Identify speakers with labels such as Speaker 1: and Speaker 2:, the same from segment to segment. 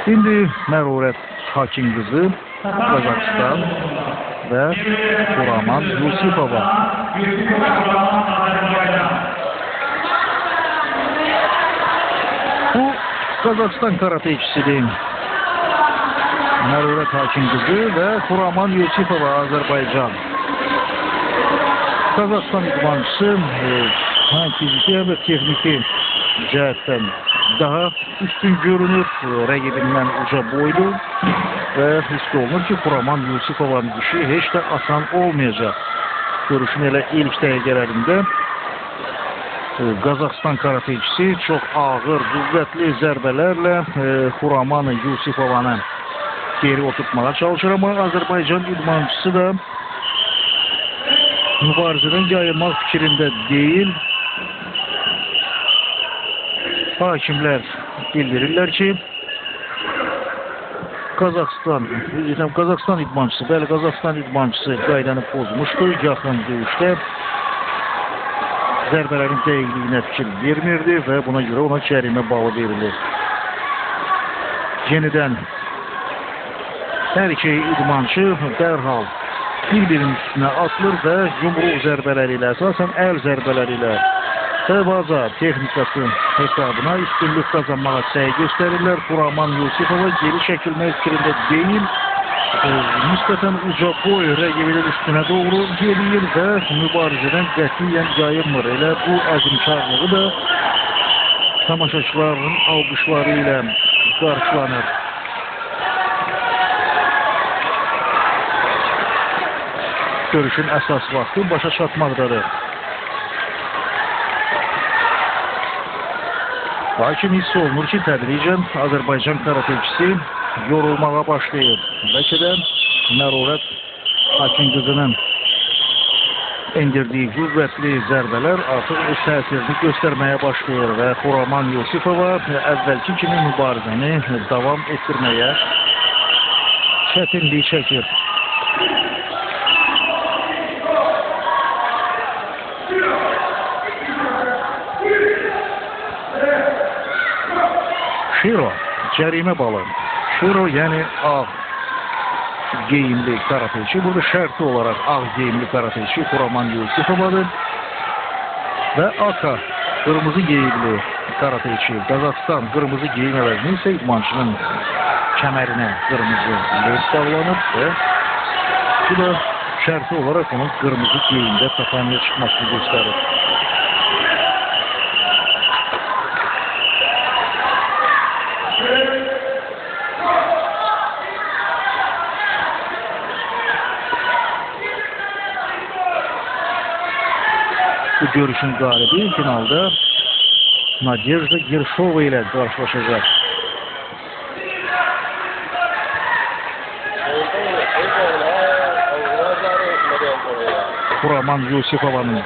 Speaker 1: İndi Mərurət Hakim qızı Qazaxıstan və Xuraman Yusifova. Bu Qazaxıstan karateçisidir. Mərurət Hakim qızı və Xuraman Yusifova Azərbaycan. Qazaxıstan idmançısı həm fiziki həm də texniki cəhətdən daha üstün görünür, rəqibindən uca boylu və hiss olunur ki, Xuraman Yusifovanın işi heç də asan olmayacaq. Görüşün elə ilk dəqiqələrində Qazaxıstan karateçisi çox ağır, qüvvətli zərbələrlə Xuraman Yusifovanı geri oturtmağa çalışır, amma Azərbaycan idmançısı da mübarizədən yayılmaq fikrində deyil. Hakimlər bildirirlər ki, Qazaxıstan idmançısı, bəli, Qazaxıstan idmançısı qaydanı pozmuşdu. Yaxın döyüşdə zərbələrin dəqiqliyinə fikir vermirdi və buna görə ona cərimə balı verilir. Yenidən hər iki idmançı dərhal bir-birinin üstünə atılır və yumruq zərbələri ilə, əsasən əl zərbələri ilə təvaza texnikası hesabına üstünlük qazanmağa səy göstərirlər. Xuraman Yusifova geri çəkilmək fikrində deyil, nisbətən uca boy rəqibinin üstünə doğru gedir və mübarizədən qətiyyən yayınmır. Elə bu əzmkarlığı da tamaşaçıların alqışları ilə qarşılanır. Görüşün əsas vaxtı başa çatmaqdadır. Lakin hiss olunur ki, tədricən Azərbaycan karateçisi yorulmağa başlayır. Bəlkə də Mərurət Hakim qızının endirdiyi qüvvətli zərbələr artıq öz təsirini göstərməyə başlayır və Xuraman Yusifova əvvəlki kimi mübarizəni davam etdirməyə çətinlik çəkir. Şiro, cərimə balı. Şiro, yəni ağ geyimli karateçi. Burada şərti olaraq ağ geyimli karateçi Xuraman Yusifovadır. Və Aka, qırmızı geyimli karateçi. Qazaxıstan qırmızı geyim əvəzinə isə idmançının kəmərinə qırmızı lent bağlanıb və bu da şərti olaraq onun qırmızı geyimdə tatamiyə çıxmasını göstərir. Bu görüşün qalibi finalda Nadejda Gerşova ilə qarşılaşacaq. Xuraman Yusifovanın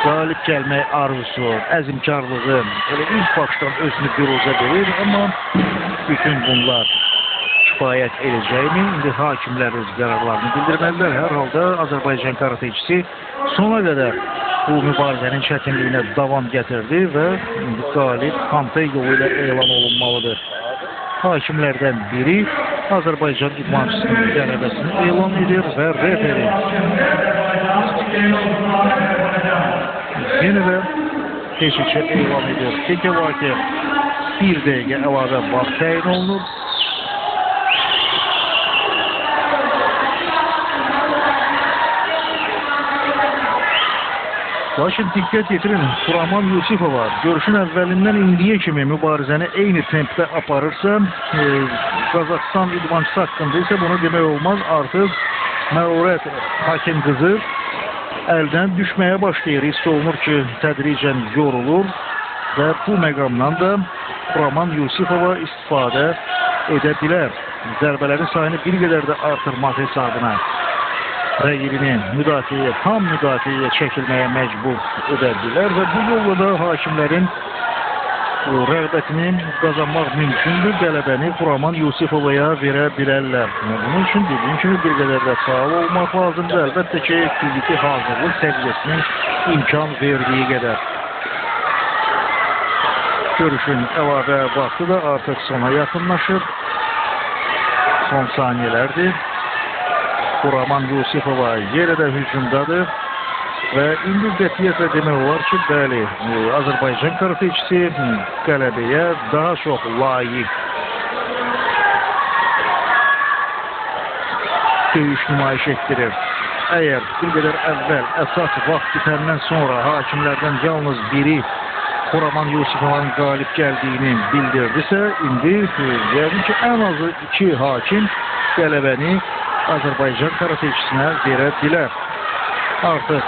Speaker 1: qalib gəlmək arzusu, əzmkarlığı elə ilk başdan özünü büruzə verir, amma bütün bunlar kifayət edəcəkmi? İndi hakimlər öz qərarlarını bildirməlidirlər. Hər halda Azərbaycan karateçisi sona qədər bu mübarizənin çətinliyinə davam gətirdi və indi qalib komitə yolu ilə elan olunmalıdır. Hakimlərdən biri Azərbaycan idmançısının qələbəsini elan edir və referi yenə də keşikçi elan edir. Kekevaki bir dəqiqə əlavə vaxt təyin olunur. Lakin diqqət yetirin, Xuraman Yusifova görüşün əvvəlindən indiyə kimi mübarizəni eyni tempdə aparırsa, Qazaxıstan idmançısı haqqında isə bunu demək olmaz. Artıq Mərurət Hakim qızı əldən düşməyə başlayır. Hiss olunur ki, tədricən yorulur və bu məqamdan da Xuraman Yusifova istifadə edə bilər. Zərbələrin sayını bir qədər də artırmaq hesabına rəqibini müdafiəyə, tam müdafiəyə çəkilməyə məcbur edə bilər və bu yolla da hakimlərin rəğbətini qazanmaq mümkündür. Qələbəni Xuraman Yusifovaya verə bilərlər. Bunun üçün dediyim kimi bir qədər də faal olmaq lazımdır. Əlbəttə ki, fiziki hazırlıq səviyyəsinin imkan verdiyi qədər. Görüşün əlavə vaxtı da artıq sona yaxınlaşır. Son saniyələrdir. Xuraman Yusifova yenə də hücumdadır. Və indi qətiyyətlə demək olar ki, bəli, Azərbaycan karateçisi qələbəyə daha çox layiq döyüş nümayiş etdirir. Əgər bir qədər əvvəl əsas vaxt bitəndən sonra hakimlərdən yalnız biri Xuraman Yusifovanın qalib gəldiyini bildirdisə, indi yəqin ki, ən azı 2 hakim qələbəni Azərbaycan karateçisinə verə bilər. Artıq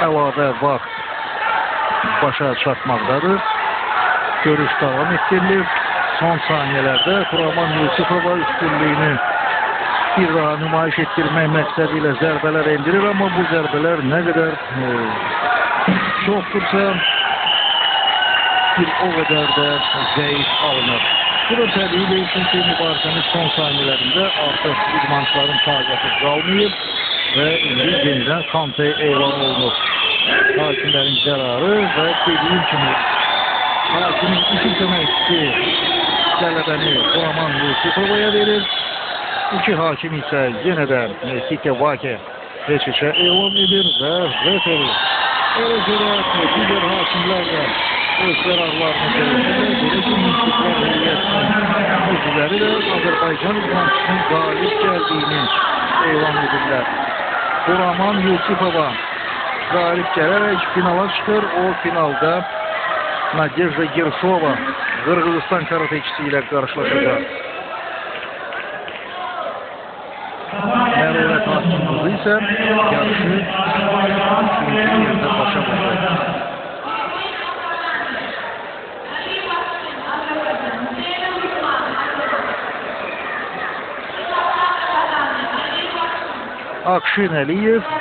Speaker 1: əlavə vaxt başa çatmaqdadır. Görüş davam etdirilir. Son saniyələrdə Xuraman Yusifova üstünlüyünü bir daha nümayiş etdirmək məqsədi ilə zərbələr endirir, amma bu zərbələr nə qədər çoxdursa, bir o qədər də zəif alınır. Bu da təbii deyil, çünki mübarizənin son saniyələrində artıq idmançıların taqəti qalmayıb və indi yenidən kante elan olunur. Hakimlərin qərarı və dediyim kimi hakimin 2 köməkçisi qələbəni Xuraman Yusifovaya verir. 2 hakim isə yenə də Hikevake heç-heçə elan edir və referi. Eləcə də digər hakimlər də öz qərarlarını verirlər. Belə ki, münsiflər heyətinin üzvləri də Azərbaycan idmançısının qalib gəldiyini elan edirlər. Xuraman Yusifova qalib gələrək finala çıxır. O finalda Nadejda Gerşova Qırğızistan karateçisi ilə qarşılaşacaq. Mərurət Hakim qızı isə yarışı 3-cü yerdə başa vurdu. Akşin Əliyev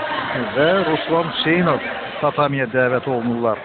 Speaker 1: və Ruslan Hüseynov tatamiyə dəvət olunurlar.